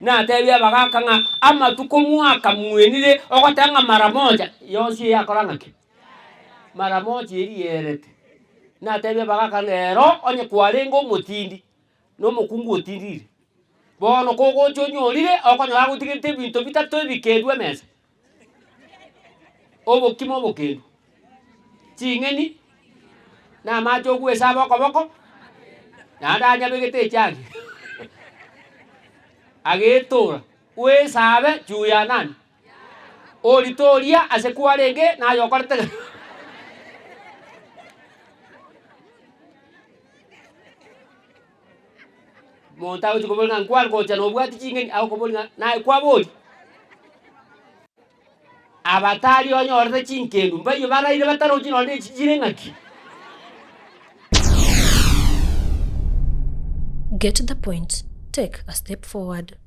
Natebie abagaaka ng'a amatuko mwaka mwenire ogoteba ng'a mara moja, yonsi eye akora ng'aki? Mara moja eria yerete. Natebie abagaaka rero onye kwarenge omotindi, na omokungu otindire, bono kogocha onyorire okonyora agotigerete ebinto bitato ebikendu emesa, obokima obokendu, ching'eni, na amache ogwesaba okoboko, naende anyabegete echagi agetora, oesabe juu ya nani? Orite oria ase kwarenge naye okorete ng'a Monto agochia koboria ng'a nkware gocha nobwati ching'eni, agokoboria ng'a naye kwaboria. Abatari onyorete chinkendu mbaiyo baraire batarochi nonye echi chire ng'aki. Get the point, take a step forward.